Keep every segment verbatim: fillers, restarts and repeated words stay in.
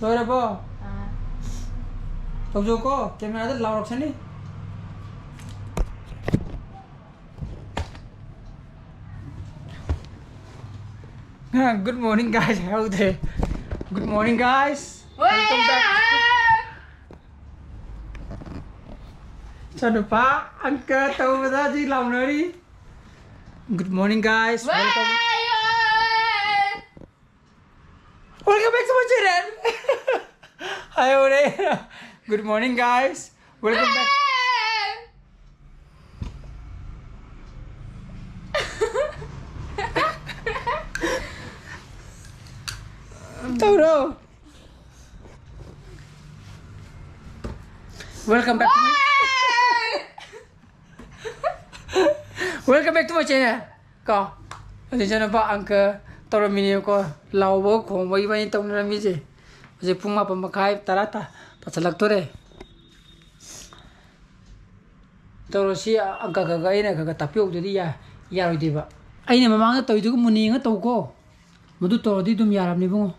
ꯂꯣꯏꯔꯕꯣ? ꯑꯥ꯫ ꯇꯧꯖꯧꯀꯣ, camera ꯗ ꯂꯥꯎꯔꯛꯁꯅꯤ꯫ Good morning, guys. ꯍꯥꯏꯍꯧꯗ꯭ꯔꯦ꯫ Good morning, guys. Welcome back. ꯏꯆꯥꯅꯨꯄꯥ ꯑꯪꯀ ꯇꯧꯕꯗ ꯍꯧꯖꯤꯛ ꯂꯥꯎꯅꯔꯤ꯫ Good morning, guys. Welcome. Welcome back to my channel. ꯍꯥꯏꯍꯧꯔꯦ꯫ Good morning, guys. Welcome back. ꯇꯧꯔꯣ꯫ Welcome back to my, welcome back to my channel. ꯀꯣ, ꯑꯗꯨ ꯏꯆꯥꯅꯨꯄꯥ ꯑꯪꯀ ꯇꯧꯔꯝꯃꯤꯅꯦꯕꯀꯣ, ꯂꯥꯎꯕ ꯈꯣꯡꯕ ꯏꯕꯥꯅꯤ ꯇꯧꯅꯔꯝꯃꯤꯁꯦ꯫ ꯍꯧꯖꯤꯛ ꯄꯨꯡ ꯃꯥꯄꯟ ꯃꯈꯥꯏ, ꯇꯔꯥ ꯇꯥ-, ꯇꯥꯁꯜꯂꯛꯇꯣꯔꯦ꯫ ꯇꯧꯔꯣ, ꯁꯤ ꯑꯪꯀ ꯈꯔ ꯈꯔ ꯑꯩꯅ ꯈꯔ ꯈꯔ ꯇꯥꯛꯄꯤꯍꯧꯗꯗꯤ ꯌꯥ-, ꯌꯥꯔꯣꯏꯗꯣꯏꯕ꯫ ꯑꯩꯅ ꯃꯃꯥꯡꯗ ꯇꯧꯔꯤꯗꯨꯒ ꯃꯨꯟꯅ ꯌꯦꯡꯉ ꯇꯧꯀꯣ꯫ ꯃꯗꯨ ꯇꯧꯔꯗꯤ ꯑꯗꯨꯝ ꯌꯥꯔꯕꯅꯤ ꯏꯕꯨꯡꯉꯣ꯫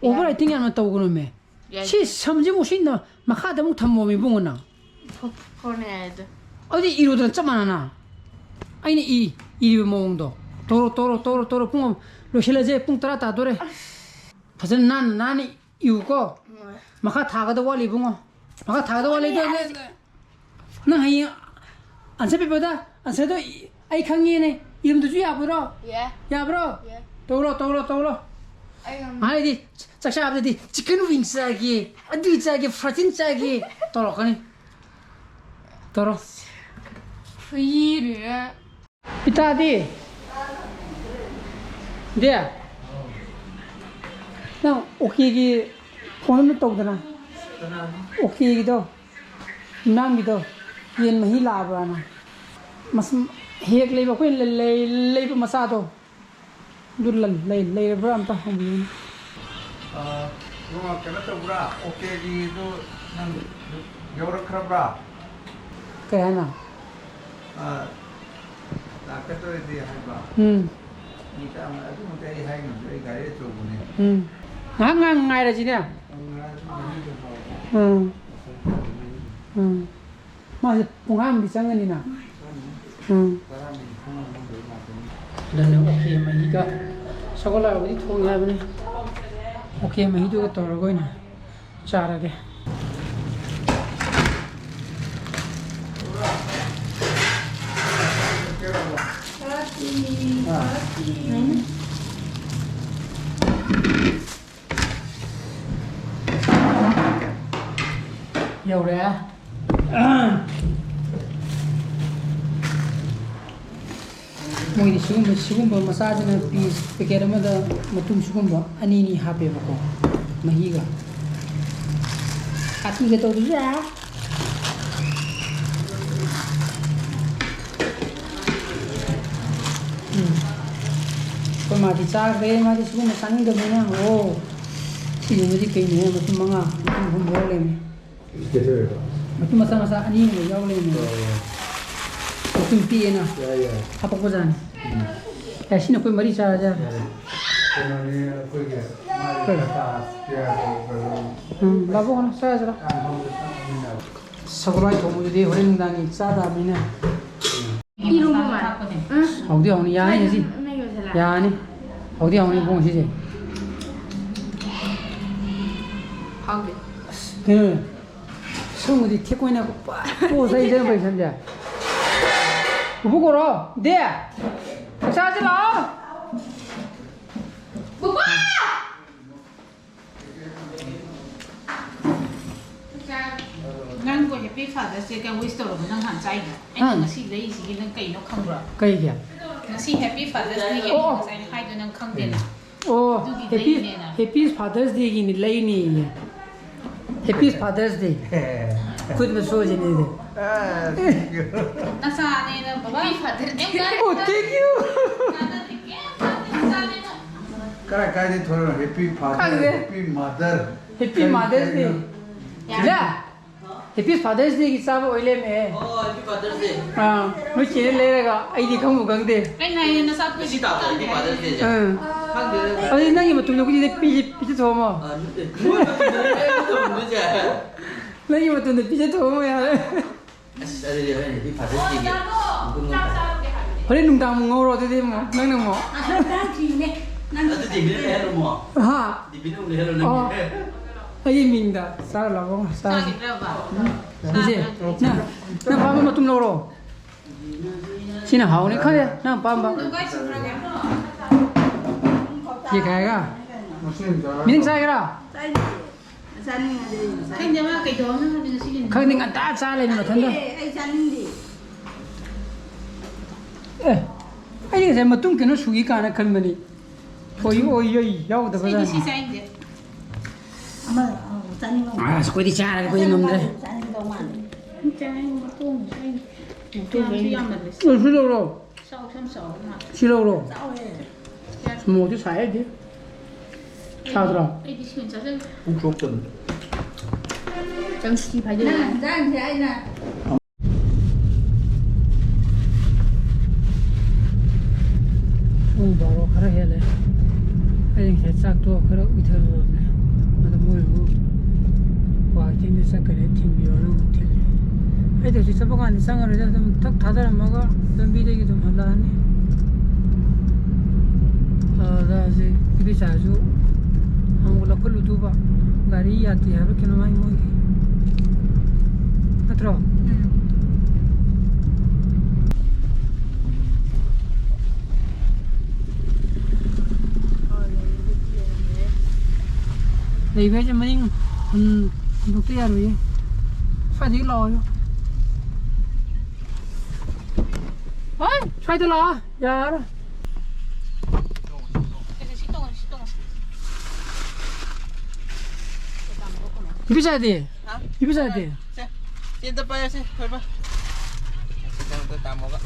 Over acting ꯌꯥꯝꯅ ꯇꯧꯒꯅꯨꯃꯦ꯫ ꯌꯥꯏ꯫ ꯁꯤ ꯁꯝꯁꯤ ꯑꯃꯨꯛ ꯁꯤꯅ ꯃꯈꯥꯗ ꯑꯃꯨꯛ ꯊꯝꯃꯣꯃꯤ ꯏꯕꯨꯡꯉꯣ ꯅꯪ꯫ ꯐꯣ-, ꯐꯣꯟ ꯌꯥꯏꯗꯣ꯫ ꯑꯗꯨꯗꯤ ꯏꯔꯨꯗꯅ ꯆꯞ ꯃꯥꯟꯅꯅ꯫ ꯑꯩꯅ ꯏ-, ꯏꯔꯤꯕ ꯃꯑꯣꯡꯗꯣ꯫ ꯇꯧꯔꯣ, ꯇꯧꯔꯣ, ꯇꯧꯔꯣ, ꯇꯧꯔꯣ꯫ ꯄꯨꯡ ꯑꯃ ꯂꯣꯏꯁꯤꯜꯂꯁꯦ꯫ ꯄꯨꯡ ꯇꯔꯥ ꯇꯥꯗꯣꯔꯦ꯫ ꯐꯖꯅ ꯅꯥꯟꯅ, ꯅꯥꯟꯅ ꯏꯌꯨꯀꯣ꯫ ꯍꯣꯏ꯫ ꯃꯈꯥ ꯊꯥꯒꯗꯕ ꯋꯥꯠꯂꯤ ꯏꯕꯨꯡꯉꯣ꯫ ꯃꯈꯥ ꯊꯥꯒꯗꯕ ꯋꯥꯠꯂꯤ꯫ ꯍꯣꯏ, ꯑꯗꯨ ꯍꯥꯏꯔꯒ ꯅꯪ ꯍꯌꯦꯡ answer paper ꯗ answer ꯗꯣ ꯑꯩ ꯈꯪꯉꯦꯅꯦ꯫ ꯏꯔꯝꯗꯁꯨ ꯌꯥꯕ꯭ꯔꯣ? ꯌꯥꯏ꯫ ꯌꯥꯕ꯭ꯔꯣ? ꯌꯥꯏ꯫ ꯇꯧꯔꯣ, ꯇꯧꯔꯣ, ꯇꯧꯔꯣ꯫ ꯑꯩ ꯉꯝ- ꯍꯥꯏꯗꯤ ꯆꯥꯛ ꯆꯥꯕꯗꯗꯤ chicken wing ꯆꯥꯒꯦ, ꯑꯗꯨ ꯆꯥꯒꯦ, protein ꯆꯥꯒꯦ ꯇꯧꯔꯛꯀꯅꯤ꯫ ꯇꯧꯔꯣ꯫ ꯐꯨꯏꯔꯦ꯫ ꯄꯤꯇꯥꯗꯤ? ꯗꯦ? ꯅꯪ OK ꯒꯤ phone ꯑꯃ ꯇꯧꯗꯅ꯫ ꯀꯅꯥꯅꯣ? OK ꯒꯤꯗꯣ꯫ ꯅꯪꯒꯤꯗꯣ ꯌꯦꯟ ꯃꯍꯤ ꯂꯥꯛꯑꯕ꯭ꯔꯥꯅ? ꯃꯁ-, ꯍꯦꯛ ꯂꯩꯕ ꯑꯩꯈꯣꯏꯅ ꯂꯩ-, ꯂꯩꯕ ꯃꯆꯥꯗꯣ꯫ ꯑꯗꯨ ꯂ-, ꯂꯩ-, ꯂꯩꯔꯕ꯭ꯔꯥ ꯑꯝꯇ ꯍꯪꯕꯤꯌꯨꯅꯦ꯫ ꯑ, ꯏꯕꯨꯡꯉꯣ, ꯀꯩꯅꯣ ꯇꯧꯕ꯭ꯔꯥ? OK ꯒꯤꯗꯨ ꯅꯪ ꯌꯧꯔꯛꯈ꯭ꯔꯕ꯭ꯔꯥ? ꯀꯩ ꯍꯥꯏꯅꯣ? ꯑ, ꯂꯥꯛꯀꯗꯧꯔꯗꯤ ꯍꯥꯏꯕ꯫ ꯎꯝ꯫ ꯑꯗꯨꯃꯛꯇꯤ ꯑꯩ ꯍꯥꯏ ꯉꯝꯗ꯭ꯔꯦ, ꯑꯩ ꯒꯥꯔꯤ ꯑꯆꯧꯕꯅꯦ꯫ ꯎꯝ꯫ ꯉꯥꯏꯍꯥꯛ ꯉꯥꯏ-, ꯉꯥꯏꯔꯁꯤꯅꯦ꯫ ꯎꯝ꯫ ꯎꯝ꯫ ꯃꯥꯁꯦ ꯄꯨꯡꯈꯥꯏꯃꯨꯛꯇꯤ ꯆꯪꯒꯅꯤꯅ꯫ ꯎꯝ꯫ ꯑꯗꯨꯅ ꯑꯣꯀꯦ ꯃꯍꯤꯒ ꯁꯒꯣꯜ ꯍꯋꯥꯏꯕꯨꯗꯤ ꯊꯣꯡꯉꯦ ꯍꯥꯏꯕꯅꯤ꯫ ꯑꯣꯀꯦ ꯃꯍꯤꯗꯨꯒ ꯇꯧꯔꯒ ꯑꯣꯏꯅ ꯆꯥꯔꯒꯦ꯫ ꯌꯧꯔꯦ꯫ ꯃꯣꯏꯗꯤ ꯁꯤꯒꯨꯝꯕ, ꯁꯤꯒꯨꯝꯕ ꯃꯆꯥꯁꯤꯅ ꯄꯤꯁ ꯄꯦꯀꯦꯠ ꯑꯃꯗ ꯃꯇꯨꯝ ꯁꯤꯒꯨꯝꯕ ꯑꯅꯤ ꯑꯅꯤ ꯍꯥꯞꯄꯦꯕꯀꯣ, ꯃꯍꯤꯒ꯫ ꯀꯥꯇꯤꯒ ꯇꯧꯕꯁꯨ ꯌꯥꯏ꯫ ꯎꯝ꯫ ꯑꯩꯈꯣꯏ ꯃꯥꯗꯤ ꯆꯥꯈ꯭ꯔꯦ, ꯃꯥꯗꯤ ꯁꯤꯒꯨꯝꯕ ꯆꯥꯅꯤꯡꯗꯕꯅꯤꯅ꯫ ꯑꯣ, ꯁꯤꯁꯤꯃꯗꯤ ꯀꯩꯅꯣ, ꯃꯇꯨꯝ ꯃꯉꯥ, ꯃꯇꯨꯝ ꯑꯍꯨꯝ ꯌꯥꯎ ꯂꯩꯔꯝꯃꯦ꯫ ꯀꯩꯗꯧꯔꯤꯕ? ꯃꯇꯨꯝ ꯃꯆꯥ ꯃꯆꯥ ꯑꯅꯤ ꯑꯃ ꯌꯥꯎ ꯂꯩꯔꯝꯃꯦ꯫ ꯑꯣ꯫ ꯃꯇꯨꯝ ꯄꯤꯛꯑꯦꯅ꯫ ꯌꯥꯏ, ꯌꯥꯏ꯫ ꯍꯥꯄꯛꯄꯖꯥꯠꯅꯤ꯫ ꯎꯝ꯫ ꯌꯥꯏ, ꯁꯤꯅ ꯑꯩꯈꯣꯏ ꯃꯔꯤ ꯆꯥꯔꯁꯦ꯫ ꯌꯥꯏ꯫ ꯀꯩꯅꯣꯅꯤ, ꯑꯩꯈꯣꯏꯒꯤ ꯃꯥꯒꯤ ꯀꯩ? ꯀꯇꯥ ꯄꯤꯌꯥꯁ ꯀꯩꯅꯣ꯫ ꯎꯝ, ꯂꯥꯛꯑꯣ, ꯀꯩꯅꯣ ꯆꯥꯔꯁꯤꯔ? ꯀꯥꯡꯍꯧꯗ ꯆꯥꯃꯤꯟꯅꯕ꯫ ꯁꯒꯣꯜ ꯍꯋꯥꯏ ꯊꯣꯡꯕꯗꯨꯗꯤ ꯍꯣꯔꯦꯟ ꯅꯨꯡꯗꯥꯡꯒꯤ ꯆꯥ ꯇꯥꯕꯅꯤꯅ꯫ ꯏꯔꯣꯝꯕ ꯃꯥꯜꯂꯦ꯫ ꯎꯝ꯫ ꯍꯥꯎꯗꯤ ꯍꯥꯎꯅꯤ, ꯌꯥꯅꯤ ꯉꯁꯤ꯫ ꯃꯩ ꯃꯨꯠꯊꯠꯂꯦ꯫ ꯌꯥꯅꯤ꯫ ꯍꯥꯎꯗꯤ ꯍꯥꯎꯅꯤ ꯏꯕꯨꯡꯉꯣ ꯁꯤꯁꯦ꯫ ꯍꯥꯎꯗꯦ꯫ ꯑꯁ, ꯀꯩꯅꯣ, ꯁꯣꯝꯒꯤꯗꯤ ꯊꯦꯛ ꯑꯣꯏꯅ ꯄꯣꯁ ꯑꯩ ꯏꯆꯟ ꯄꯩꯁꯟꯁꯦ꯫ ꯄꯨꯄꯨ ꯀꯧꯔꯣ꯫ ꯗꯦ! ꯆꯥꯛ ꯆꯥꯁꯤ ꯂꯥꯛꯑꯣ꯫ ꯄꯨꯄꯨ! ꯅꯪꯕꯨ Happy Father's Day ꯀ wish ꯇꯧꯔꯕ? ꯅꯪ ꯍꯥꯟꯅ ꯆꯥꯏꯗꯣ? ꯑꯩꯅ ꯍꯥ? ꯉꯁꯤ ꯂꯩꯔꯤꯁꯤꯒꯤ ꯅꯪ ꯀꯩꯅꯣ ꯈꯪꯕ꯭ꯔꯣ? ꯀꯩꯒꯤ? ꯉꯁꯤ Happy Father's Day ꯒꯤ ꯑꯣ, ꯑꯣ꯫ ꯉꯁꯥꯏꯅ ꯍꯥꯏꯗꯣ ꯅꯪ ꯈꯪꯗꯦꯅ? ꯎꯝ꯫ ꯑꯣ, ꯑꯗꯨꯒꯤ happy, ꯂꯩꯅꯦꯅ꯫ Happy Father's Day Guinea ꯂꯩꯅꯤꯌꯦ꯫ Happy Father's Day꯫ ꯈꯨꯠ ꯃꯁꯣꯏꯁꯤꯅꯦ ꯑꯩꯗꯤ꯫ ꯑꯁ, thank you꯫ ꯅꯆꯥꯅꯦꯅ ꯕꯕꯥ꯫ Happy Father's Day꯫ ꯑꯣ, thank you꯫ ꯅꯆꯥꯅꯦ ꯀꯩꯝ ꯈꯪꯗꯦ, ꯅꯆꯥꯅꯦꯅ꯫ ꯀꯔꯥꯏ ꯀꯥꯏꯗꯩ ꯊꯣꯔꯛꯏꯅꯣ? Happy Father, ꯈꯪꯗꯦ꯫ Happy Mother꯫ Happy ꯀꯔꯤ Mother's Day꯫ ꯀꯔꯤꯅꯣ? ꯌꯥꯔꯦ꯫ ꯏꯂꯥ! Happy Father's Dayꯒꯤ ꯆꯥꯕ ꯑꯣꯏ ꯂꯩꯔꯝꯃꯦ꯫ ꯑꯣ, Happy Father's Day꯫ ꯑꯥ, ꯅꯣꯏ ꯆꯦꯅ ꯂꯩꯔꯒ ꯑꯩꯗꯤ ꯈꯪꯕꯨ ꯈꯪꯗꯦ꯫ ꯑꯩꯅ ꯍꯥꯏꯌꯦ, ꯅꯆꯥ ꯉꯁꯤ ꯇꯥꯕ꯭ꯔꯣ Happy Father's Dayꯁꯦ? ꯑꯥ꯫ ꯈꯪꯗꯦ꯫ ꯑꯗꯨꯗꯤ ꯅꯪꯒꯤ ꯃꯇꯨꯡꯗ ꯑꯩꯈꯣꯏꯗꯤ ꯄꯤꯖ-, ꯄꯤꯖꯊꯣꯛꯑꯝꯃꯣ꯫ ꯑꯥ, ꯅꯠꯇꯦ꯫ ꯅꯣꯏ ꯃꯇꯨꯡꯗ ꯑꯩ ꯃꯇꯨꯡꯗꯁꯦ꯫ ꯅꯪꯒꯤ ꯃꯇꯨꯡꯗ ꯄꯤꯖꯊꯣꯛꯑꯝꯃꯣ ꯌꯥꯔꯦ꯫ ꯑꯁ, ꯑꯗꯨꯗꯤ ꯍꯣꯔꯦꯟ Happy Father's Dayꯒꯤ ꯃꯇꯨꯡ ꯑꯃ ꯇꯥꯏ꯫ ꯍꯣꯔꯦꯟ ꯅꯨꯡꯗꯥꯡ ꯑꯃꯨꯛ ꯉꯧꯔꯣ ꯑꯗꯨꯗꯤ ꯑꯃꯨꯛ, ꯅꯪꯅ ꯑꯃꯨꯛ꯫ ꯑꯗꯨ ꯇꯥꯡ ꯊꯤꯕꯅꯦ꯫ ꯅꯪ ꯑꯗꯨ ꯇꯤꯚꯤꯗ ꯂꯩꯍꯜꯂꯨꯃꯣ꯫ ꯍꯥ? ꯇꯤꯚꯤꯗ ꯑꯃꯨꯛ ꯂꯩꯍꯜꯂꯨ ꯑꯣ꯫ ꯅꯪꯒꯤ꯫ ꯑꯩꯒꯤ ꯃꯤꯡꯗ ꯆꯥꯔ ꯂꯥꯛꯑꯣ, ꯆꯥꯔ꯫ ꯆꯥꯈꯤꯗ꯭ꯔꯕ? ꯎꯝ꯫ ꯏꯆꯦ, ꯅꯪ, ꯅꯪ ꯑꯄꯥꯝꯕ ꯃꯇꯨꯝ ꯂꯧꯔꯣ꯫ ꯁꯤꯅ ꯍꯥꯎꯅꯤ ꯈꯜꯂꯦ, ꯅꯪ ꯑꯄꯥꯝꯕ꯫ ꯁꯤ ꯈꯥꯏꯒ? ꯃꯤꯅ ꯆꯥꯒꯦꯔꯥ? ꯆꯥꯅꯤꯡꯉꯗꯤ ꯑꯩ ꯆꯥꯅꯤꯡꯉꯦ꯫ ꯈꯪꯗꯦ, ꯃꯥ ꯀꯩꯗꯧꯔꯝꯅꯣ ꯈꯪꯗꯦ ꯉꯁꯤꯒꯤ ꯈꯪꯗꯦ, ꯉꯟꯇꯥ ꯆꯥ ꯂꯩꯔꯝꯃꯦ ꯃꯊꯟꯇ꯫ ꯑꯩ ꯆꯥꯅꯤꯡꯗꯦ꯫ ꯑꯦ, ꯑꯩ ꯉꯁꯥꯏ ꯃꯇꯨꯡ ꯀꯩꯅꯣ ꯁꯨꯏ ꯀꯥꯏꯅ ꯈꯟꯕꯅꯤ꯫ ꯑꯣꯏ, ꯑꯣꯏ, ꯑꯣꯏ, ꯌꯥꯎꯗꯕ ꯑꯩꯗꯤ ꯁꯤ ꯖꯥꯠꯅꯤ꯫ ꯆꯥꯅꯤꯡꯗꯦ꯫ ꯑꯃ, ꯑ, ꯆꯥꯅꯤꯡꯉꯝ-, ꯑꯁ, ꯑꯩꯈꯣꯏꯗꯤ ꯆꯥꯔꯒ ꯑꯩꯈꯣꯏꯗꯤ ꯉꯝꯗ꯭ꯔꯦ꯫ ꯆꯥꯅꯤꯡꯗꯧ ꯃꯥꯜꯂꯦ꯫ ꯆꯥꯅꯤꯡꯕ ꯇꯣꯡꯉꯦ ꯑꯩ꯫ ꯌꯥꯝꯁꯨ ꯌꯥꯝꯃꯜꯂꯦ꯫ ꯑ, ꯁꯤ ꯂꯧꯔꯣ꯫ ꯆꯥꯎꯁꯨ ꯌꯥꯝ ꯆꯥꯎꯕ ꯃꯥꯜꯂꯦ꯫ ꯁꯤ ꯂꯧꯔꯣ꯫ ꯆꯥꯎꯋꯦ꯫ ꯃꯣꯔꯣꯛꯇꯤ ꯁꯥꯏ ꯑꯩꯗꯤ꯫ ꯁꯥꯗ꯭ꯔꯣ? ꯑꯩꯗꯤ ꯁꯤ ꯑꯣꯏꯅ ꯆꯥꯖꯒꯦ꯫ ꯄꯨꯛ ꯁꯣꯛꯇꯕꯅꯤ꯫ ꯆꯪꯁꯤ ꯐꯥꯏꯗꯣꯛꯑꯣ꯫ ꯅꯪ ꯍꯤꯟꯖꯥꯡꯁꯦ ꯑꯩꯅ ꯄꯨꯡ ꯕꯥꯔꯣ ꯈꯔ ꯍꯦꯜꯂꯦ꯫ ꯑꯩ ꯉꯁꯥꯏ ꯆꯥꯛ ꯇꯣꯛꯑ ꯈꯔ ꯎꯏꯊꯔꯨꯔꯕꯅꯦ꯫ ꯑꯗꯣ ꯃꯣꯏꯕꯨ ꯀ꯭ꯋꯥꯀꯩꯊꯦꯜꯗ ꯆꯠꯈ꯭ꯔꯦ, ꯊꯤꯟꯕꯤꯌꯣꯅ ꯑꯃꯨꯛ ꯊꯤꯜꯂꯤ꯫ ꯑꯩꯗꯤ ꯍꯧꯖꯤꯛ ꯆꯠꯄ ꯀꯥꯟꯗ ꯆꯪꯉꯔꯣꯏꯗ, ꯑꯗꯨꯝ ꯊꯛ ꯊꯥꯗꯔꯝꯃꯒ ꯂꯝꯕꯤꯗꯒꯤ ꯑꯗꯨꯝ ꯍꯜꯂꯛꯑꯅꯤ꯫ ꯑꯗ ꯍꯧꯖꯤꯛ ꯏꯕꯤꯆꯥꯁꯨ ꯑꯃꯨꯛ ꯂꯧꯈꯠꯂꯨꯗꯨꯕ, ꯒꯥꯔꯤ ꯌꯥꯗꯦ ꯍꯥꯏꯕ ꯀꯩꯅꯣ ꯍꯥꯏ ꯃꯣꯏꯒꯤ꯫ ꯅꯠꯇ꯭ꯔꯣ? ꯎꯝ꯫ ꯂꯩꯕ ꯍꯥꯏꯁꯦ ꯃꯅꯤꯡ ꯍꯟ-, ꯍꯟꯗꯣꯛꯇ ꯌꯥꯔꯣꯏꯌꯦ꯫ ꯁ꯭ꯋꯥꯏꯗꯒꯤ ꯂꯥꯛꯑꯣ꯫ ꯍꯣꯏ, ꯁ꯭ꯋꯥꯏꯗ ꯂꯥꯛꯑꯣ꯫ ꯌꯥꯔꯣꯏ꯫ ꯏꯕꯤꯆꯥꯗꯤ? ꯍꯥ? ꯏꯕꯤꯆꯥꯗꯤ? ꯁꯦ, ꯁꯤ ꯑꯝꯇ ꯄꯥꯏꯔꯁꯦ, ꯊꯣꯏꯕ꯫ ꯁꯤ ꯑꯝꯇ ꯇꯥꯃꯣꯒ꯫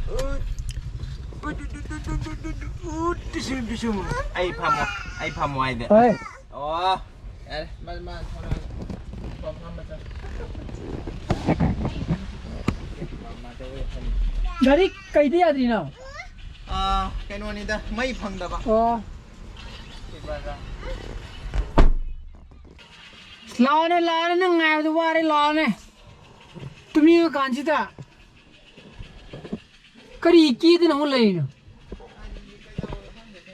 ꯎꯠ꯫ ꯎꯠ, ꯎꯠ, ꯎꯠ, ꯄꯤꯁꯨꯝ, ꯄꯤꯁꯨꯝ꯫ ꯑꯩ ꯐꯝꯃꯣ, ꯑꯩ ꯐꯝꯃꯣ ꯍꯥꯏꯗꯤ꯫ ꯍꯣꯏ꯫ ꯑꯣ, ꯌꯥꯔꯦ, ꯃꯥ, ꯃꯥ ꯊꯣꯔꯛꯑꯒꯦ꯫ ꯒꯥꯔꯤ ꯀꯩꯗ ꯌꯥꯗ꯭ꯔꯤꯅꯣ? ꯑꯥ, ꯀꯩꯅꯣꯅꯤꯗ, ꯃꯩ ꯐꯪꯗꯕ꯫ ꯑꯣ꯫ ꯂꯥꯛꯑꯣꯅꯦ, ꯂꯥꯛꯑꯣꯅꯦ, ꯅꯪ ꯉꯥꯏꯕꯗ ꯋꯥꯔꯦ, ꯂꯥꯛꯑꯣꯅꯦ꯫ ꯇꯨꯝꯅꯤꯡꯉ ꯀꯥꯟꯁꯤꯗ꯫ ꯀꯔꯤ ꯀꯦꯗꯅ ꯑꯃꯨꯛ ꯂꯩꯔꯤꯅꯣ?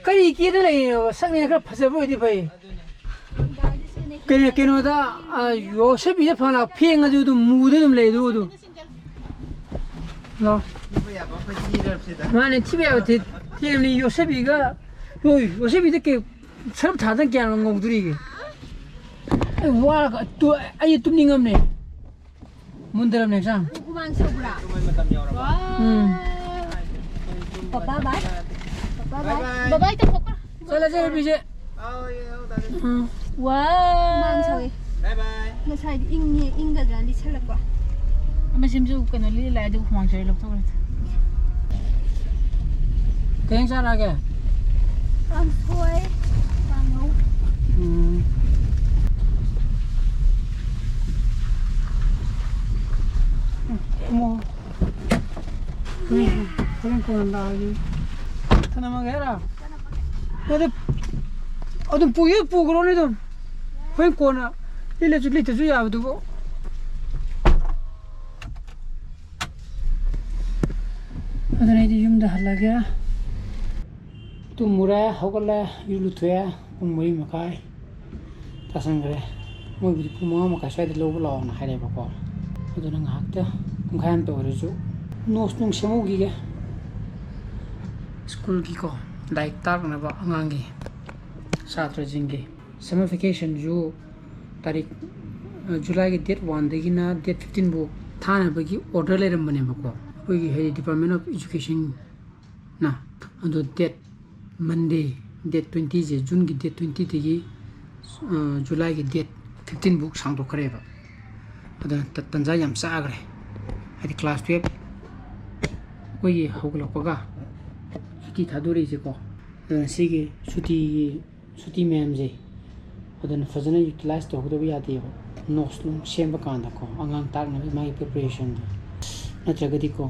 ꯀꯔꯤ ꯀꯦꯗꯅ ꯂꯩꯔꯤꯅꯣ? ꯁꯛꯅꯦ ꯈꯔ ꯐꯖꯕ ꯑꯣꯏꯗꯤ ꯐꯩ꯫ ꯀꯩꯅꯣ, ꯀꯩꯅꯣꯗ, ꯑ, ꯌꯣꯁꯕꯤꯗ ꯐꯅ ꯐꯦꯡꯉꯁꯨ ꯑꯗꯨꯝ ꯃꯨꯗ ꯑꯗꯨꯝ ꯂꯩ ꯑꯗꯨ, ꯑꯗꯨ꯫ ꯂꯥꯎ꯫ ꯃꯥꯅꯦ, ꯊꯤꯕ ꯌꯥꯕ ꯊꯤ-, ꯊꯤꯔꯝꯅꯤ꯫ ꯌꯣꯁꯕꯤꯒ, ꯍꯣꯏ, ꯌꯣꯁꯕꯤꯗ ꯀꯩ ꯁꯔꯞ ꯊꯥꯗꯅ ꯀꯌꯥꯝ ꯉꯧꯗꯣꯔꯤꯒꯦ? ꯑꯩ ꯋꯥꯔꯒ ꯇꯨ-, ꯑꯩ ꯇꯨꯝꯅꯤꯡꯉꯝꯅꯦ꯫ ꯃꯨꯟꯗꯔꯝꯅꯦ ꯍꯛꯆꯥꯡ꯫ ꯍꯨꯃꯥꯡ ꯁꯧꯕ꯭ꯔꯥ? ꯎꯝ꯫ ꯕꯕꯥ ꯕꯥꯏ꯫ ꯕꯕꯥ ꯕꯥꯏ꯫ ꯕꯕꯥ ꯕꯥꯏ ꯇꯧꯊꯣꯛꯈ꯭ꯔꯣ꯫ ꯆꯠꯂꯁꯦ, ꯕꯤꯖꯦ꯫ ꯎꯝ꯫ ꯋꯥ꯫ ꯍꯨꯃꯥꯡ ꯁꯧꯏ꯫ ꯉꯁꯥꯏꯗꯤ ꯏꯪꯉꯦ, ꯏꯪꯒꯗ꯭ꯔꯥ ꯂꯤꯠꯁꯜꯂꯛꯄ꯫ ꯑꯃ ꯁꯤꯝꯁꯨ ꯀꯩꯅꯣ ꯂꯤꯠꯂ ꯂꯥꯛꯑꯦ, ꯑꯗꯨꯒ ꯍꯨꯃꯥꯡ ꯁꯧꯔꯦ ꯂꯧꯊꯣꯛꯈ꯭ꯔꯦ꯫ ꯀꯩ ꯏꯟꯖꯥꯡ ꯆꯥꯔꯛꯑꯒꯦ? ꯀꯥꯡꯁꯣꯏ, ꯀꯥꯡꯍꯧ꯫ ꯎꯝ꯫ ꯎꯝ, ꯀꯨꯝꯃꯣ꯫ ꯍꯣꯔꯦꯟ, ꯍꯣꯔꯦꯟ ꯀꯣꯟꯅ ꯂꯥꯛꯑꯒꯦ꯫ ꯊꯅꯝꯃꯒꯦ ꯍꯥꯏꯔꯣ? ꯅꯠꯇꯦ, ꯑꯗꯨꯝ ꯄꯨꯒꯦ ꯄꯨꯈ꯭ꯔꯣꯅꯦ ꯑꯗꯨꯝ꯫ ꯍꯣꯔꯦꯟ ꯀꯣꯟꯅ ꯂꯤꯠꯂꯁꯨ ꯂꯤꯠꯇꯁꯨ ꯌꯥꯕꯗꯨꯕꯨ꯫ ꯑꯗꯨꯅ ꯑꯩꯗꯤ ꯌꯨꯝꯗ ꯍꯜꯂꯒꯦ꯫ ꯇꯨꯝꯃꯨꯔꯦ, ꯍꯧꯒꯠꯂꯦ, ꯏꯔꯨ ꯂꯨꯊꯣꯛꯑꯦ, ꯄꯨꯡ ꯃꯔꯤ ꯃꯈꯥꯏ ꯇꯥꯁꯟꯈ꯭ꯔꯦ꯫ ꯃꯣꯏꯕꯨꯗꯤ ꯄꯨꯡ ꯃꯉꯥ ꯃꯈꯥꯏ ꯁ꯭ꯋꯥꯏꯗ ꯂꯧꯕ ꯂꯥꯛꯑꯣꯅ ꯍꯥꯏꯔꯦꯕꯀꯣ꯫ ꯑꯗꯨꯅ ꯉꯥꯏꯍꯥꯛꯇ, ꯄꯨꯡꯈꯥꯏ ꯑꯃꯇ ꯑꯣꯏꯔꯁꯨ notes ꯅꯨꯡ ꯁꯦꯝꯍꯧꯈꯤꯒꯦ꯫ ꯁ꯭ꯀꯨꯜꯒꯤꯀꯣ, ꯂꯥꯏꯔꯤꯛ ꯇꯥꯛꯅꯕ ꯑꯉꯥꯡꯒꯤ, ꯁꯥꯇ꯭ꯔꯁꯤꯡꯒꯤ summer vacationꯁꯨ ꯇꯥꯔꯤꯛ, ꯑ, ꯖꯨꯂꯥꯏꯒꯤ date oneꯗꯒꯤꯅ date fifteen ꯐꯥꯎ ꯊꯥꯅꯕꯒꯤ order ꯂꯩꯔꯝꯕꯅꯦꯕꯀꯣ꯫ ꯑꯩꯈꯣꯏꯒꯤ ꯍꯥꯏꯗꯤ Department of Educationꯅ꯫ ꯑꯗꯣ date Monday, date twentyꯁꯦ, Juneꯒꯤ date twentyꯗꯒꯤ, ꯑ, ꯖꯨꯂꯥꯏꯒꯤ date fifteen ꯐꯥꯎ ꯁꯥꯡꯗꯣꯛꯈ꯭ꯔꯦꯕ꯫ ꯑꯗꯨꯅ ꯇ-, ꯇꯟꯖꯥ ꯌꯥꯝ ꯆꯥꯈ꯭ꯔꯦ꯫ ꯍꯥꯏꯗꯤ class twelve ꯑꯩꯈꯣꯏꯒꯤ ꯍꯧꯒꯠꯂꯛꯄꯒ ꯁꯨꯇꯤ ꯊꯥꯗꯣꯔꯛꯏꯁꯦꯀꯣ꯫ ꯑꯗꯨꯅ ꯁꯤꯒꯤ ꯁꯨꯇꯤꯒꯤ ꯁꯨꯇꯤ ꯃꯌꯥꯝꯁꯦ ꯑꯗꯨꯅ ꯐꯖꯅ utilize ꯇꯧꯍꯧꯗꯕ ꯌꯥꯗꯦꯕ꯫ ꯅꯣꯠꯁ ꯅꯨꯡ ꯁꯦꯝꯕ ꯀꯥꯟꯗꯀꯣ, ꯑꯉꯥꯡ ꯇꯥꯛꯅꯕ ꯃꯥꯒꯤ ꯄ꯭ꯔꯤꯄꯦꯔꯦꯁꯟꯗꯣ, ꯅꯠꯇ꯭ꯔꯒꯗꯤꯀꯣ,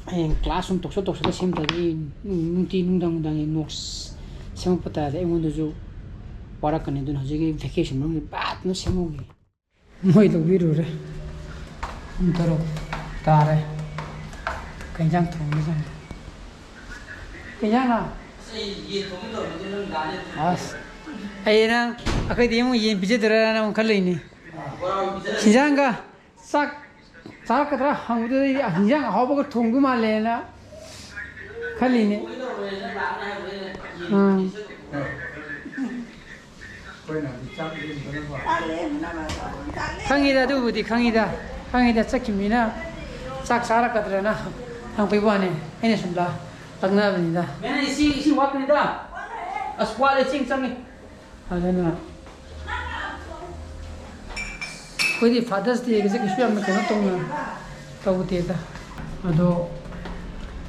ꯍꯌꯦꯡ ꯀ꯭ꯂꯥꯁ ꯁꯨꯝ ꯇꯧꯁꯜ ꯇꯧꯁꯜꯂ ꯁꯦꯝꯗ꯭ꯔꯗꯤ, ꯅꯨꯡꯇꯤ ꯅꯨꯡꯗꯥꯡ ꯅꯨꯡꯗꯥꯡꯒꯤ ꯅꯣꯠꯁ ꯁꯦꯝꯃꯛꯄ ꯇꯥꯔꯗꯤ ꯑꯩꯉꯣꯟꯗꯁꯨ ꯋꯥꯔꯛꯀꯅꯤ꯫ ꯑꯗꯨꯅ ꯍꯧꯖꯤꯛꯀꯤ ꯚꯦꯀꯦꯁꯟ ꯃꯅꯨꯡꯁꯤ ꯄꯥꯠꯅ ꯁꯦꯝꯍꯧꯒꯦ꯫ ꯃꯣꯏ ꯂꯧꯕꯤꯔꯨꯔꯦ꯫ ꯄꯨꯡ ꯇꯔꯨꯛ ꯇꯥꯔꯦ꯫ ꯀꯩ ꯏꯟꯖꯥꯡ ꯊꯣꯡꯉꯤꯅꯣ? ꯀꯩ ꯏꯟꯖꯥꯡꯅꯣ? ꯑꯁ, ꯑꯩ ꯅꯪ, ꯑꯩꯈꯣꯏꯗꯤ ꯑꯃꯨꯛ ꯌꯦꯟ ꯄꯤꯖꯗꯣꯏꯔꯥꯅ ꯑꯃꯨꯛ ꯈꯜꯂꯤꯅꯤ꯫ ꯏꯟꯖꯥꯡꯒ ꯆꯥꯛ ꯆꯥꯔꯛꯀꯗ꯭ꯔꯥ ꯍꯪꯕꯗꯨꯗ ꯑꯩꯗꯤ ꯏꯟꯖꯥꯡ ꯑꯍꯥꯎꯕꯒ ꯊꯣꯡꯗꯧ ꯃꯥꯜꯂꯦꯅ ꯈꯜꯂꯤꯅꯤ꯫ ꯎꯝ꯫ ꯈꯪꯉꯤꯗ, ꯑꯗꯨꯕꯨꯗꯤ ꯈꯪꯉꯤꯗ꯫ ꯈꯪꯉꯤꯗ, ꯆꯠꯈꯤꯕꯅꯤꯅ ꯆꯥꯛ ꯆꯥꯔꯛꯀꯗ꯭ꯔꯅ ꯍꯪꯕꯒꯤ ꯋꯥꯅꯤ꯫ ꯑꯩꯅ ꯁꯨꯝ ꯂꯥ-, ꯂꯛꯅꯕꯅꯤꯗ꯫ ꯃꯦꯝ, ꯏꯁꯤꯡ, ꯏꯁꯤꯡ ꯋꯥꯠꯄꯅꯤꯗ꯫ ꯑꯁ, ꯋꯥꯠꯂꯦ, ꯏꯁꯤꯡ ꯆꯪꯉꯤ꯫ ꯑꯗꯨꯅ ꯑꯩꯈꯣꯏꯗꯤ Father's Dayꯒꯁꯦ ꯀꯩꯁꯨ ꯌꯥꯝꯅ ꯀꯩꯅꯣ ꯇꯧꯅ ꯇꯧꯗꯦꯗ꯫ ꯑꯗꯣ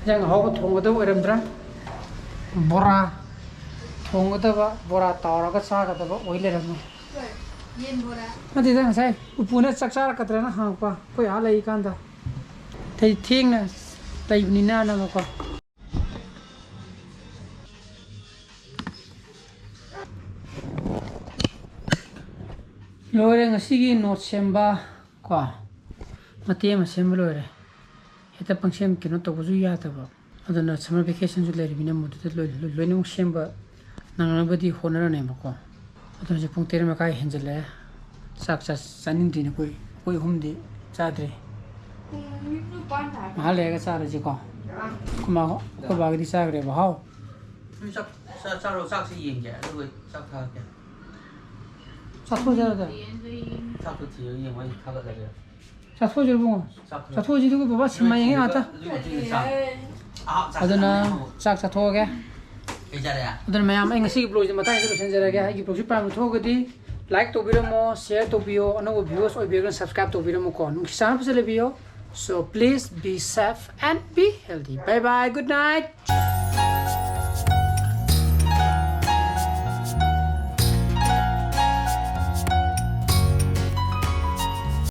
ꯏꯟꯖꯥꯡ ꯑꯍꯥꯎꯕ ꯊꯣꯡꯒꯗꯕ ꯑꯣꯏꯔꯝꯗ꯭ꯔꯥ? ꯕꯣꯔꯥ ꯊꯣꯡꯒꯗꯕ, ꯕꯣꯔꯥ ꯇꯥꯎꯔꯒ ꯆꯥꯒꯗꯕ ꯑꯣꯏ ꯂꯩꯔꯝꯃꯦ꯫ ꯌꯦꯟ ꯕꯣꯔꯥ꯫ ꯅꯠꯇꯦꯗ, ꯉꯁꯥꯏ ꯎꯄꯨꯅ ꯆꯥꯛ ꯆꯥꯔꯛꯀꯗ꯭ꯔꯅ ꯍꯪꯉꯛꯄ, ꯑꯩꯈꯣꯏ ꯑꯥ ꯂꯩꯔꯤꯀꯥꯟꯗ꯫ ꯑꯩ ꯊꯦꯡꯅ ꯂꯩꯕꯅꯤꯅꯅꯕꯀꯣ꯫ ꯂꯣꯏꯔꯦ ꯉꯁꯤꯒꯤ ꯅꯣꯠ ꯁꯦꯝꯕ ꯀꯣ, ꯃꯇꯦꯛ ꯑꯃ ꯁꯦꯝꯕ ꯂꯣꯏꯔꯦ꯫ ꯍꯦꯛꯇ ꯄꯪꯁꯦꯝ ꯀꯩꯅꯣ ꯇꯧꯕꯁꯨ ꯌꯥꯗꯕ꯫ ꯑꯗꯨꯅ summer vacationꯁꯨ ꯂꯩꯔꯤꯕꯅꯤꯅ ꯃꯗꯨꯗ ꯂꯣꯏ-, ꯂꯣꯏ-, ꯂꯣꯏꯅꯃꯛ ꯁꯦꯝꯕ ꯅꯪꯅꯕꯗꯤ ꯍꯣꯠꯅꯔꯅꯦꯕꯀꯣ꯫ ꯑꯗꯨꯅ ꯍꯧꯖꯤꯛ ꯄꯨꯡ ꯇꯔꯦꯠ ꯃꯈꯥꯏ ꯍꯦꯟꯖꯜꯂꯛꯑꯦ꯫ ꯆꯥꯛ ꯆꯥ-, ꯆꯥꯅꯤꯡꯗ꯭ꯔꯤꯅꯦ ꯑꯩꯈꯣꯏ, ꯑꯩꯈꯣꯏ ꯑꯍꯨꯝꯗꯤ ꯆꯥꯗ꯭ꯔꯤ꯫ ꯄꯨꯡ ꯅꯤꯄꯥꯟ ꯇꯥꯔꯦ꯫ ꯉꯥꯏꯍꯥꯛ ꯂꯩꯔꯒ ꯆꯥꯔꯁꯤꯀꯣ꯫ ꯑꯥ꯫ ꯑꯩꯈꯣꯏ ꯃꯥ-, ꯑꯩꯈꯣꯏ ꯕꯥꯒꯤꯗꯤ ꯆꯥꯈ꯭ꯔꯦꯕ꯫ ꯍꯥꯎ꯫ ꯅꯣꯏ ꯆꯥꯛ ꯆꯥ-, ꯆꯥꯔꯣ, ꯆꯥꯛꯁꯤ ꯌꯦꯡꯒꯦ, ꯑꯗꯨꯒ ꯆꯥꯛ ꯊꯥꯔꯛꯀꯦ꯫ ꯆꯥꯊꯣꯛꯑꯁꯤ ꯍꯥꯏꯔꯣ? ꯆꯥꯛꯇꯣ ꯊꯤꯔꯒ ꯌꯦꯡꯉꯣ, ꯑꯩ ꯊꯥꯒꯠꯂꯒꯦ꯫ ꯆꯥꯊꯣꯛꯑꯁꯤ ꯏꯕꯨꯡꯉꯣ꯫ ꯆꯥꯛ ꯈꯔ-, ꯆꯥꯊꯣꯛꯑꯁꯤ, ꯑꯗꯨꯒ ꯕꯕꯥ ꯁꯤꯅꯦꯃꯥ ꯌꯦꯡꯉꯦ ꯉꯥꯛꯇ꯫ ꯑꯗꯨꯒꯤ ꯃꯇꯨꯡꯗ ꯆꯥ-, ꯑꯍꯥꯎ ꯆꯥꯁꯤꯜꯂꯛꯑꯅꯤ ꯑꯗꯨꯅ ꯑꯃꯨꯛ꯫ ꯆꯥꯛ ꯆꯥꯊꯣꯛꯑꯒꯦ꯫ ꯀꯩ ꯆꯥꯔꯦ? ꯑꯗꯨꯅ ꯃꯌꯥꯝ, ꯑꯩ ꯉꯁꯤꯒꯤ vlogꯁꯤ ꯃꯇꯥꯡꯁꯤꯗ ꯂꯣꯏꯁꯤꯟꯖꯔꯒꯦ꯫ ꯑꯩꯒꯤ vlogꯁꯤ ꯄꯥꯝꯅ ꯊꯣꯛꯑꯒꯗꯤ like ꯇꯧꯕꯤꯔꯝꯃꯣ, share ꯇꯧꯕꯤꯌꯣ, ꯑꯅꯧꯕ viewers ꯑꯣꯏꯕꯤꯔꯒꯅ subscribe ꯇꯧꯕꯤꯔꯝꯃꯨꯀꯣ꯫ ꯅꯨꯡꯁꯤ ꯆꯥꯟꯅ ꯐꯖꯅ ꯂꯩꯕꯤꯌꯣ꯫ So please be safe and be healthy. Bye bye, good night.